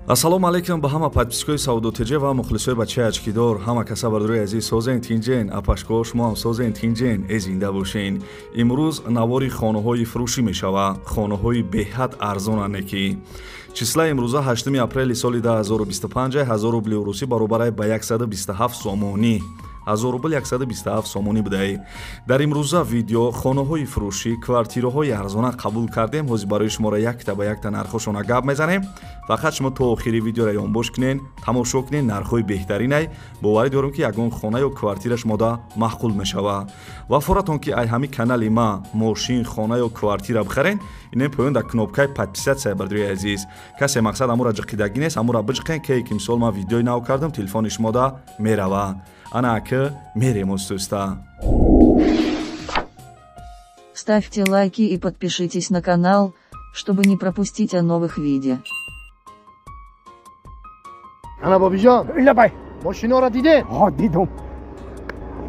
Ассалому алайкум ба ҳама подписчикои Савдо ТЖ ва мухлисои бачаи ачкидор. Ҳама каса бардорои азиз созен тинҷен, апашко шумо ҳам созен тинҷен, э зинда бошен. Имрӯз навори хонаҳои фурӯшӣ мешава, хонаҳои беҳад арзонане ки. Числа имрӯза 8 апрели соли 2025 1000 рубли русӣ баробар ба 127 сомонӣ. 1000 рубл 127 сомонӣ будай. Дар имрӯза видео хонаҳои фурӯшӣ, квартираҳои арзона қабул кардем. Ҳозир барои шуморо якта ба якта нархҳошона гап мезанем. Фақат шумо то охири видеоро ёнбош кунен, тамошо кунен, нархҳои беҳтаринай. Боварӣ дорам ки ягон хона ё квартира шумода маъқул мешава. Ва форатон ки ай ҳами канали ма мошин, хона ё квартира бихарен, инем поён дар кнопкаи подписаться бардорои азиз. Касе мақсад амура ҷиқидагӣ нест, амура биҷиқен, ки мисол ман видеои нав кардам, телефони шумода мерава. Ана ака мерем устуста. Ставьте лайки и подпишитесь на канал, чтобы не пропустить о новых видео. Ана бобиҷон, лабай, мошиноро дидед? Ҳа, дидум.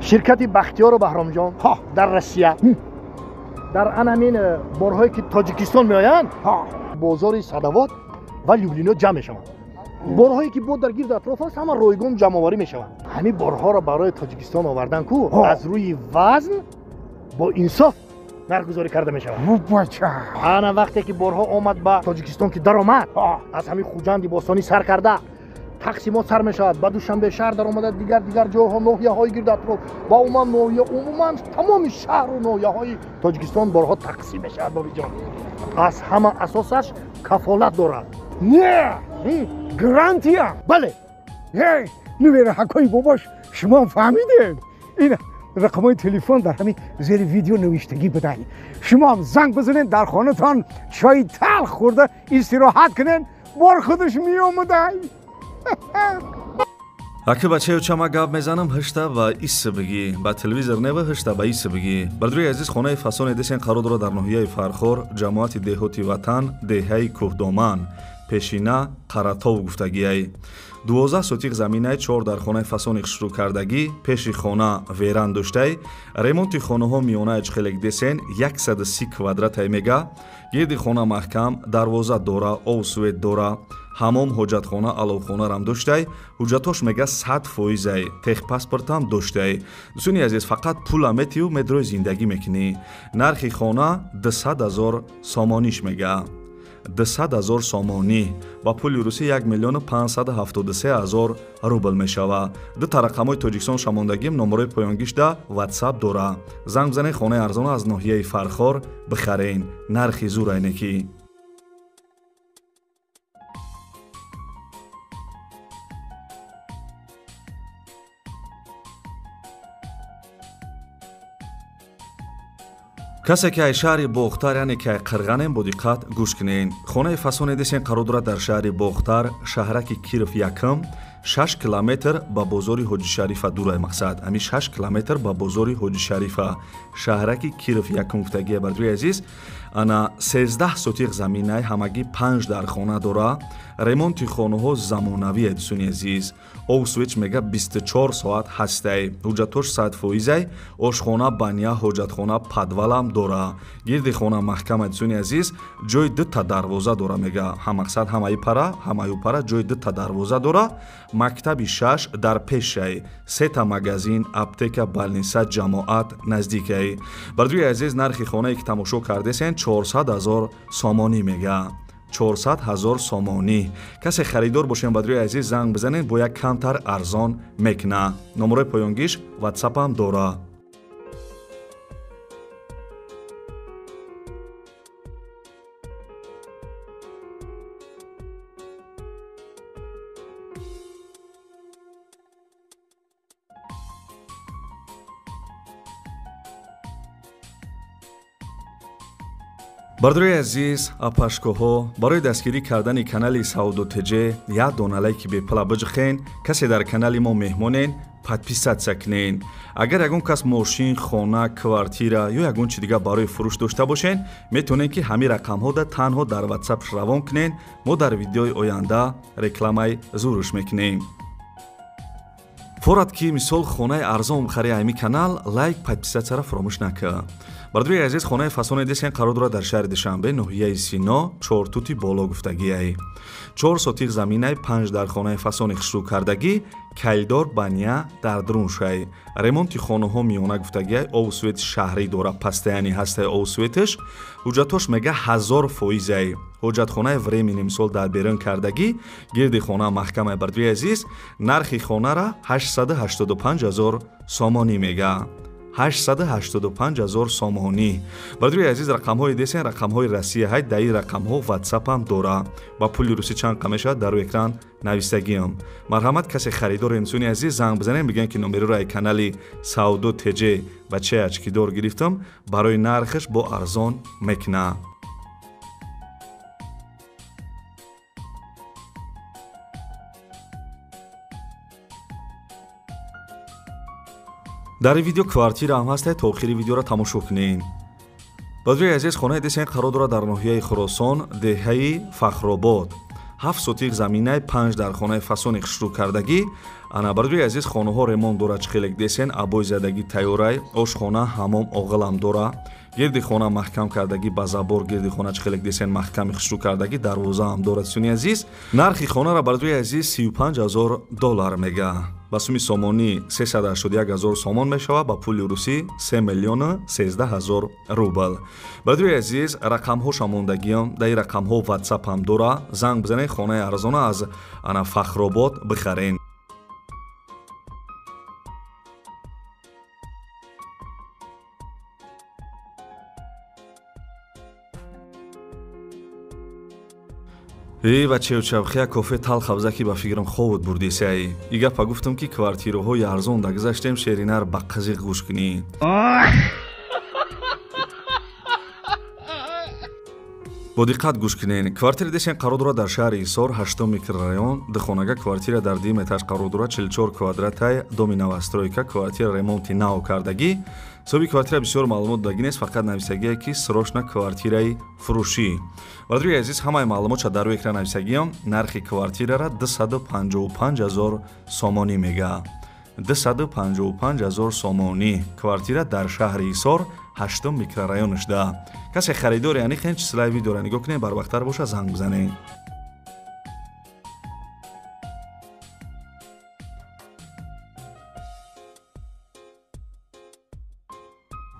Ширкати Бахтиёру Баҳромҷон дар Россия дар анамин борҳое ки Тоҷикистон меоянд, бозори Садовод ва Люблино ҷамъ мешаванд. Борҳое ки бо дар гирду атроф аст, ҳама ройгон ҷамъоварӣ мешаванд. Ҳамин борҳоро барои Тоҷикистон овардан ку аз рӯи вазн бо инсоф нархгузорӣ карда мешавад. Ана вақте ки борҳо омад ба Тоҷикистон ки даромад, аз ҳамин Хуҷанди бостонӣ сар карда тақсимот сар мешавад, ба Душанбе шаҳр даромада, дигар дигар ҷойҳо, ноҳияҳои гирду атроф ва умуман ноҳия, умуман тамоми шаҳру ноҳияҳои Тоҷикистон борҳо тақсим мешавад. Бобиҷон, аз ҳама асосаш кафолат дорад. Не, гарантия. Бале. Нувера ҳакои бобош, шумо фаҳмидед? Ин рақамҳои телефон дар ҳамин зери видео навиштагӣ будай. Шумо занг бизанед, дар хонатон чойи талх хӯрда истироҳат кунед, бор худаш меомадай. Аки бачаё чама гап мезанам, ҳашта ва ис бигӣ. Ба телевизор нева ҳашта ба ис бигӣ. Бардорои азиз, хонаи фасоне десен қарор дорад дар ноҳияи Фархор, ҷамоати деҳоти Ватан, деҳаи Кӯҳдоман, пешина Қаратов гуфтагиай. 12 сотиқ заминай, 4 дар хонаи фасони хушрӯкардагӣ, пеши хона веран доштай, ремонти хонаҳо миёнаи чхелек десен 130 квадратай мега, гирди хона маҳкам, дарвоза дора, ов свет дора, ҳамом, ҳоҷатхона, аловхонарам доштай, ҳуҷҷатош мега 100%, техпаспортам доштай. Дӯстони азиз, фақат пула метию медрои зиндагӣ мекунӣ. Нархи хона 200 000 сомониш мега. 200 000 сомонӣ ба пули русӣ 1 573 000 рубл мешава. Дута рақамҳои Тоҷикистон шамондагим, номерои поёнгишда WhatsApp дора. Занг бизанед, хонаи арзона аз ноҳияи Фархор бихарен. Нархи зур айнекӣ. Касе ки ай шаҳри Бохтар, яъне ки ай Қирғанем, бо диққат гӯш кунен. Хонаи фасоне десен қарор дорад дар шаҳри Бохтар, шаҳраки Киров якм, 6 километр ба бозори Ҳоҷишарифа дурай мақсад. Ами 6 километр ба бозори Ҳоҷишарифа, шаҳраки Киров якм гуфтагия бардорои азиз. Ана 13 сотиқ заминай, ҳамагӣ 5 дар хона дора. Ремонти хонаҳо замонавие, дӯстони азиз. Ов свеч мега 24 соат ҳастай. Ҳуҷҷатош 100%, ошхона, баня, ҳоҷатхона, подвалам дора. Гирди хона маҳкама, дӯстони азиз, ҷои дута дарвоза дора мега. Ҳам мақсад ҳамаи пара, ҳамаю пара ҷои дута дарвоза дора. Мактаби 6 дар пешай, сета магазин, аптека, балниса, ҷамоат наздикай. Бардорои азиз, нархи хонае ки тамошо кардесен 400 000 сомонӣ мега. 400 000 сомонӣ. Касе харидор бошем, бардорои азиз, занг бизанед, бо як камтар арзон мекуна. Номерои поёнгиш WhatsApp-ам дора. Бардорои азиз, апашкоҳо, барои дастгирӣ кардани канали Савдо ТЖ як дона лайки бепула биҷиқен. Касе дар канали мо меҳмонен, подписаться кунен. Агар ягон кас мошин, хона, квартира ё ягон чи дигар барои фурӯш дошта бошен, метавонед ки ҳамин рақамҳода танҳо дар WhatsApp равон кунен. Мо дар видеои оянда рекламаи зуруш мекунем. Форат ки мисол хонаи арзон бихари ҳамин канал, лайк, подписатсияро фаромӯш накун. Бародари азиз, хонаи фасони десен қарор дорад дар шаҳри Душанбе, ноҳияи Сино, Чортути боло гуфтагиай. 4 сотих заминай, 5 дар хонаи фасони хушрӯ кардагӣ, калидор баня дар даруншай. Ремонти хонаҳо миёна гуфтагиай, обу свети шаҳрӣ дора, пастаяни ҳастай обу светаш. Ҳуҷҷатош мега 1000%-ай. Ҳуҷҷатхонаи временный мисол дар берун кардагӣ, гирди хона маҳкамай. Бародари азиз, нархи хонара 885 000 сомонӣ мега. 885 000 сомонӣ. Бародари азиз, рақамҳои десен рақамҳои Россия ҳай, дар ин рақамҳо WhatsApp ҳам дора. Ба пули русӣ чанд қа мешавад дар рӯи экран навистагиам. Марҳамат, касе харидори инсони азиз занг бизанем, бигӯем ки номероро ай канали Савдо ТЖ бачаи очкидор гирифтам, барои нархаш бо арзон мекуна. Дар ин видео квартира ҳам ҳастед, то охири видеоро тамошо кунед. Бародари азиз, хонаи десен қарор дорад дар ноҳияи Хуросон, деҳаи Фахробод. 7 сотих заминай, 5 дар хонаи фасони хушрӯ кардагӣ. Ана бародари азиз, хонаҳо ремонт дорад, чӣ хелек десен, обои задагӣ тайёрай, ошхона, ҳамом, оғилам дора. Гирди хона маҳкам кардагӣ ба забор, гирди хона чӣ хелек десен маҳками хушрӯ кардагӣ, дарвоза ҳам дорад. Суни азиз, нархи хонара бародари азиз 35 000 доллар мега. Ба суми сомонӣ 381 000 сомон мешавад, ба пули русӣ 3 013 000 рубл. Бародари азиз, рақамҳоша мондагиам, дар ин рақамҳо WhatsApp ҳам дора. Занг бизанед, хонаи арзона аз ана Фахробод бихарен. Эй бачеучавхия кофе талх авзаки ба фикрам ховуд бурдисай. И гапа гуфтам ки квартираҳои арзон дагзаштем, шеринар ба қазиқ гӯш кунӣ. Бо диққат гӯш кунед. Квартира десен қарор дорад дар шаҳри Ҳисор, 8 микрорайон, духонага квартира дар дуюм этаж қарор дорад, 44 квадратай, доми новостройка, квартира ремонти нав кардагӣ. Соҳиби квартира бисёр маълумот додагӣ нест, фақат нависагие ки срочно квартираи фурӯшӣ. Бародари азиз, ҳамаи маълумотша дар рӯи экран нависагиам. Нархи квартирара 255 000 сомонӣ мега. 255 000 сомонӣ. Квартира дар шаҳри Ҳисор, 8 микрорайонашда. Касе харидори аниқен числаи видеоро нигоҳ кунед, барвақттар боша занг бизанед.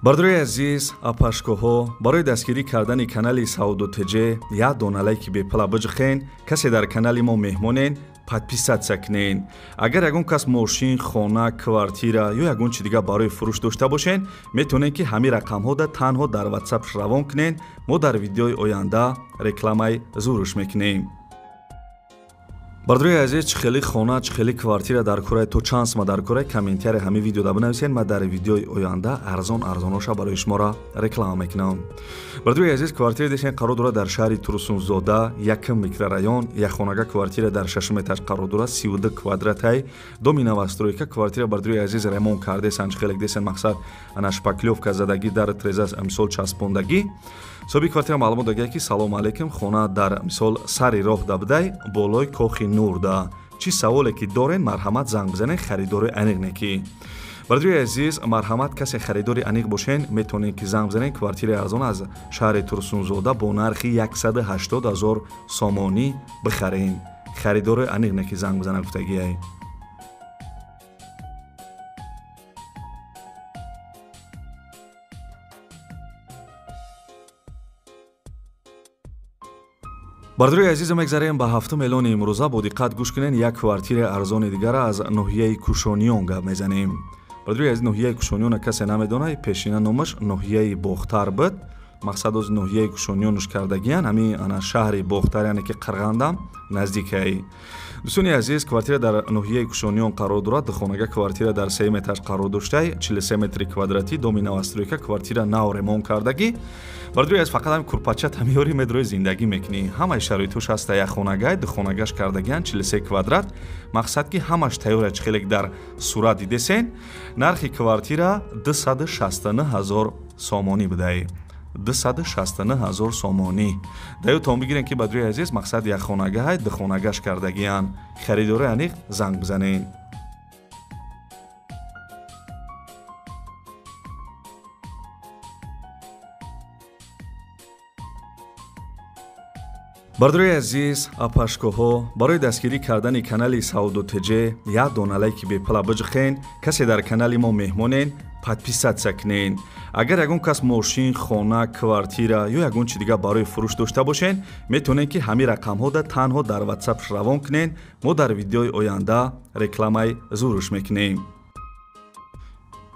Бародари азиз, апашкоҳо, барои дастгирӣ кардани канали Савдо ТЖ як дона лайки бепала биҷихен. Касе дар канали мо меҳмонен, подписаться кунед. Агар ягон кас мошин, хона, квартира ё ягон чи дигар барои фурӯш дошта бошед, метавонед ки ҳамин рақамҳода танҳо дар WhatsApp равон кунед. Мо дар видеои оянда рекламаи зурш мекунем. Бародари азиз, чӣ хели хона, чӣ хели квартира дар кораи, то чанд сума дар кораи, комментарий ҳамин видеода бинависед. Ман дар видеои оянда арзон арзоноша барои шуморо реклама мекунам. Бародари азиз, квартира десен қарор дорад дар шаҳри Турсунзода, якм микрорайон, якхонага квартира дар шашум этаж қарор дорад, 32 квадратай, доми новостройка. Квартира бародари азиз ремонт кардесан, чӣ хелек десен, мақсад ана шпаклёвка задагӣ, дар треза мисол часпондагӣ. Соҳиби квартира маълумот дагия ки салом алейкум, хона дар мисол сари роҳ дабдай, болои кохи нурда. Чӣ саволе ки дорен, марҳамат занг бизанед, харидори аниқ неки. Бародари азиз, марҳамат, касе харидори аниқ бошен, метавонед ки занг бизанед, квартираи арзон аз шаҳри Турсунзода бо нархи 180 000 сомонӣ бихарен. Харидори аниқ неки занг бизанад гуфтагиай. Бародари азиз, мегзарем ба ҳафтум эълони имрӯза. Бо диққат гӯш кунед, як квартираи арзони дигара аз ноҳияи Кушониён гап мезанем. Бародари азиз, ноҳияи Кушониёна касе намедонад, пешина номаш ноҳияи Бохтар буд. Мақсад оз ноҳияи Кушониёнш кардагиян, ҳамин ана шаҳри Бохтар, яъне ки Қирғандам наздикай. Дӯстони азиз, квартира дар ноҳияи Кушониён қарор дорад. Духонага квартира дар сеюм этаж қарор доштай, 43 метри квадратӣ, доми новостройка, квартира нав ремонт кардагӣ. Бародари азиз, фақат ҳамин курпача тамиёри медрои зиндагӣ мекунӣ. Ҳамаи шароитош ҳаста, як хонагай, духонагаш кардагиян, 43 квадрат. Мақсад ки ҳамаш тайёра, чӣ хелек дар сурат дидесен. Нархи квартира 269 000 сомонӣ будай. 269 000 сомонӣ. Даётон бигирен ки бародари азиз, мақсад як хонагаҳай, духонагаш кардагиян. Харидори аниқ занг бизанед. Бардорои азиз, апашкоҳо, барои дастгирӣ кардани канали Савдо ТЖ як дона лайки бепула биҷихен. Касе дар канали мо меҳмонен, подписаться кунен. Агар ягон кас мошин, хона, квартира ё ягон чи дигар барои фурӯш дошта бошен, метавонен ки ҳамин рақамҳода танҳо дар WhatsApp равон кунен. Мо дар видеои оянда рекламаи зурш мекунем.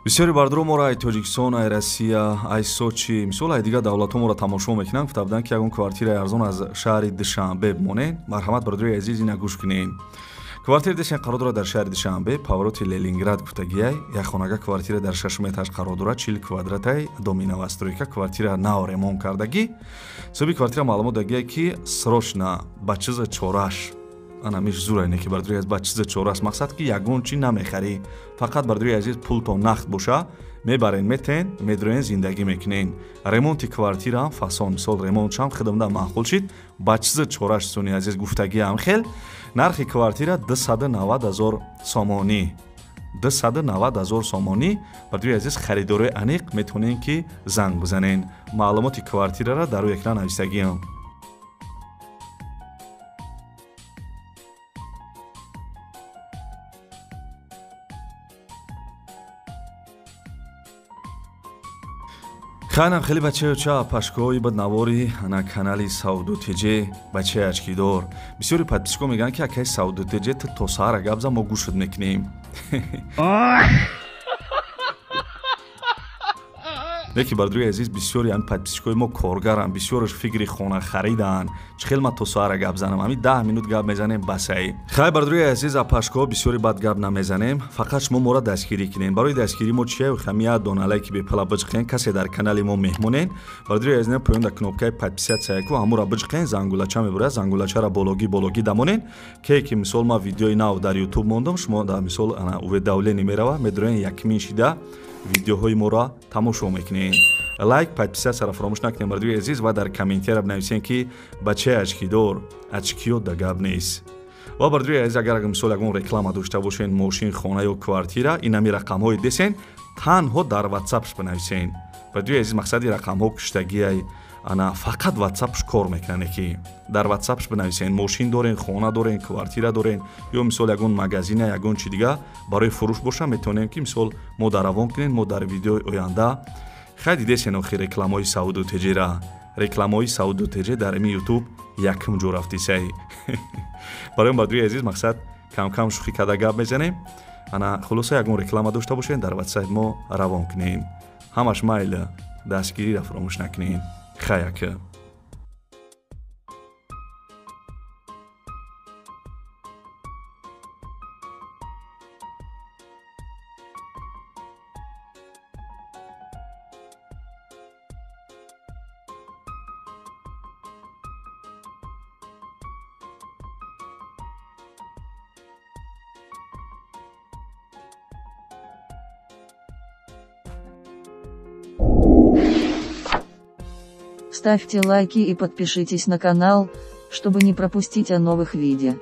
Бисёри бардоро моро ай Тоҷикистон, ай Россия, ай Сочи, мисол ай дигар давлатҳо моро тамошо мекунанд. Гуфта буданд, ки ягон квартираи арзон аз шаҳри Душанбе бимонед. Марҳамат, бардорои азиз, ина гӯш кунед. Квартира дешен қарор дорад дар шаҳри Душанбе, повороти Ленинград гуфтагиай. Як хонага квартира дар шашум этаж қарор дорад, 40 квадратай, доми новостройка, квартира нав ремонт кардагӣ. Соҳиби квартира маълумот дагиай, ки срочно ба чиза чораш. Ана миш зура ине ки, бардорои азиз, ба чиза чораш, мақсад ки ягон чи намехарӣ, фақат, бардорои азиз, пултон нақд боша, мебарен, метен, медроен, зиндагӣ мекунен. Ремонти квартираам фасон, мисол ремонтшам хидмда маъқул шид. Ба чиза чораш, суни азиз, гуфтагиам хел. Нархи квартира 290 000 сомонӣ, 290 000 сомонӣ. Бардорои азиз, харидорои аниқ метавонен ки занг бизанен. Маълумоти квартирара дар рӯи экран нависагиам. Хайнам хеле бачаюча, пашкои бад навори на канали Савдо ТЖ, бачаи очкидор. Бисёри подписчико мегӯянд, ки акаи Савдо ТЖ, ту то саҳара гап зан, мо гӯшт мекунем. Лекин, бардорои азиз, бисёри ҳамин подписчикои мо коргаранд, бисёраш фикри хона харидаанд. Чӣ хел ман то саҳара гап занам? Ҳамин 10 минут гап мезанем, басаи. Хай, бардорои азиз, апашкоҳо, бисёри бад гап намезанем, фақат шумо моро дастгирӣ кунем. Барои дастгирӣ мо чия? Ҳами як дона лайки бепула биҷиқен. Касе дар канали мо меҳмонен, бардорои азиз, поён дар кнопкаи подписаться яку ҳамура биҷиқен, зангулача мебурад, зангулачаро бологӣ бологӣ дамонен, ке ки мисол ман видеои нав дар ютуб мондам, шумо дар мисол уведомление мерава, медроен, якмин шида видеоҳои моро тамошо мекунед. Лайк, подписаться фаромӯш накунед, бардорои азиз, ва дар комментария бинависен, ки бачаи очкидор, очкиё да гап нест. Ва, бардорои азиз, агар мисол ягон реклама дошта бошен, мошин, хона ё квартира, инами рақамҳои десен, танҳо дар ватсапш бинависен. Бардорои азиз, мақсади рақамҳо куштагиай, ана фақат ватсапш кор мекунане, ки дар ватсапш бинависен. Мошин дорен, хона дорен, квартира дорен ё мисол ягон магазина, ягон чи дига барои фурӯш боша, метавонем ки мисол мо дар равон кунем, мо дар видеои оянда. Хай, дидесен охи рекламаҳои Савдо ТЖра. Рекламаҳои Савдо ТЖ дар ими ютуб якум ҷо рафтисай. Барои бардорои азиз, мақсад камкам шӯхӣ карда гап мезанем. Ана хулоса, ягон реклама дошта бошен, дар ватсап мо равон кунем. Ҳамаш майли, дастгириро фаромӯш накунем. Хаяка. Ставьте лайки и подпишитесь на канал, чтобы не пропустить о новых видео.